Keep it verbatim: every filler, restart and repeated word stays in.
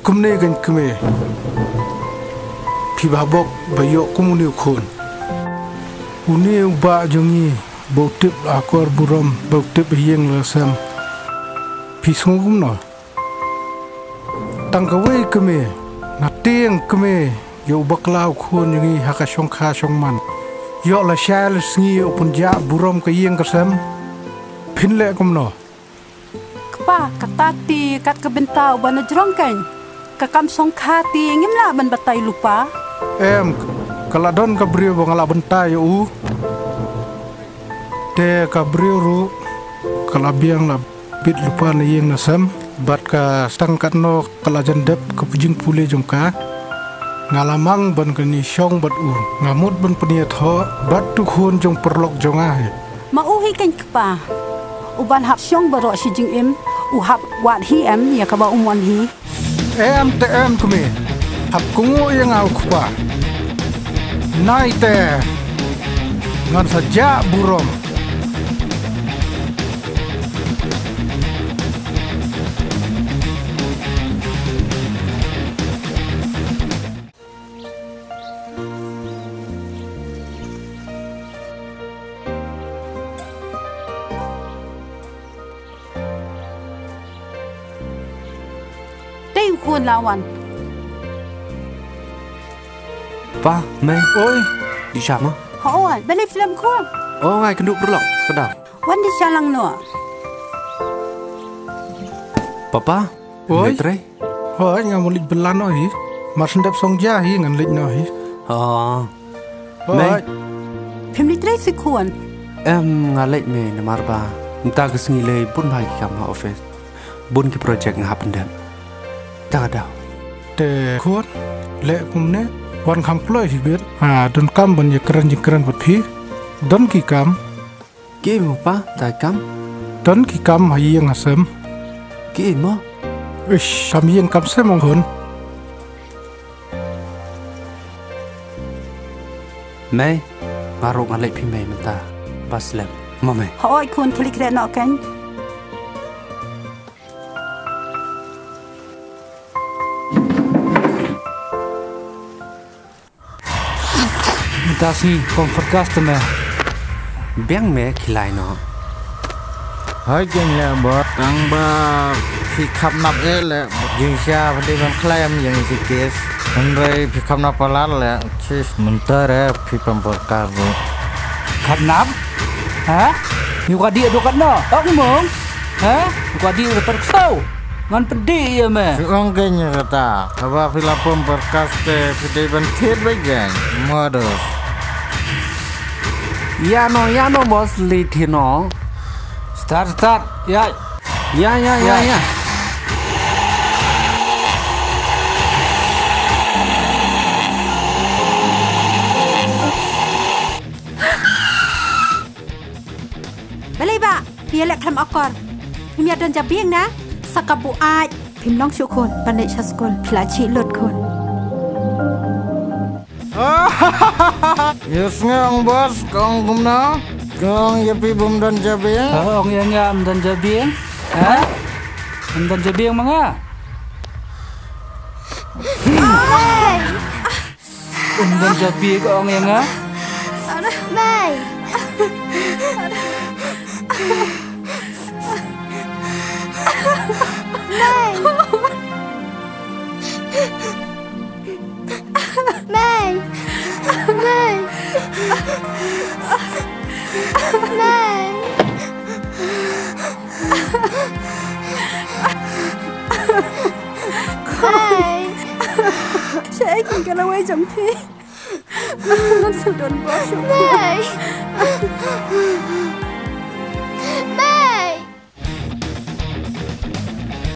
Kumne kan kmie. Phi bha bok ba ïoh kum une u khun. Une u bah jong ngi ba u tip akor burom, ba u tip ïing la sem. Phi sngew kumno? Tang kawei kmie, nga tieng kmie ïa u bakla u khun jong ngi ha ka shongkha shongman. Ïoh lashai lasngi u pynjah burom ka ïing ka sem. Phin leh kumno? Kpa, kata te kat ka bynta uba na jrong kein. Ka kam shongkha te ngim lah ban batai lypa. Em, ka la don ka briew ba nga la bynta ïa u. Te ka briew ruh ka la biang la peit lypa na ïing na sem, bad ka stang katno ka la jan dep ka jingpule jong ka. Nga la mang ban kane shong bad u. Nga mut ban pynïathoh bad u khun jong paralok jong nga hi. Ma u hi kein kpa. U ban hap shong baroh shi jingim, u hap wad hi em ïa kaba u mon hi. Em te em kmie. Hap kohnguh ïa nga u kpa. Nai te ngan sa jah burom. Dei u khun la wan. Pa, mei. Oi. Di sha ma? Hooid, balei phim leh khun? Oh, nga ïakynduh paralok, ka daw. Wan di sha lang noh. Papa, oi. Mei trei. Hooid, nga mut leit bylla noh hi. Mar shen dep song ja hi ngan leit noh hi. Oh. Mei. Hooid. Phim leit trei shuh khun? Em, nga leit mei namar ba mynta ka sngi lei bun bha ki kam ha office. Bun ki project nga hap pyndep. Ta ka daw. Te khun, leh kumne, wan kham kloi hi bit. Ha, donkam ban ïakren jingkren bad phi. Don ki kam. Ki mo pa, ta kam? Don ki kam ha ïing ha sem. Ki mo? Ish, kam ïing kam sem ong khun. Mei, nga ruh nga leit phi mei mynta. Ba slem. Mo mei. Hooid khun, khie leit khreh noh kein. Mynta sngi kong Farkas te me. Biang me khie lai noh. Hai jeng le ba tang ba phi kham nap eh le. Jeng sha phi dei ban khlem jeng si kes. Hynrei phi kham nap palat le. Chis mynta re phi pam Farkas ruh. Kham nap? Ha? Ngi ka dih dua katno? Ok mong? Ha? Ngi ka dih dua pat ksaw. Ngan pynti ïa me. Phi ong kein ïa kata. Haba phi la pom Farkas te phi dei ban thied beit kein. Modus. Ïa no, ïa no boss, leit hi no. Start, start. Ïa. Ïa, ïa, ïa, ïa. Balei ba phi ïaleh khlem akor? Phim ïa don jabieng na? Sa ka buaid. Phim long shuh khun, ban leit sha skul, phi la chih lut khun. Ïa sngew ong boss, ka ong kumno? Ka ong ïa phi bym don jabieng? Ha, ong ïa nga ym don jabieng. Ha? Ym don jabieng ma nga. Ym don jabieng ka ong ïa nga. Mei. Mei. Mei. Mei. Mei. Mei. Shaei kin ka lawei jong phi. Ngan sa don bor shuh. Mei.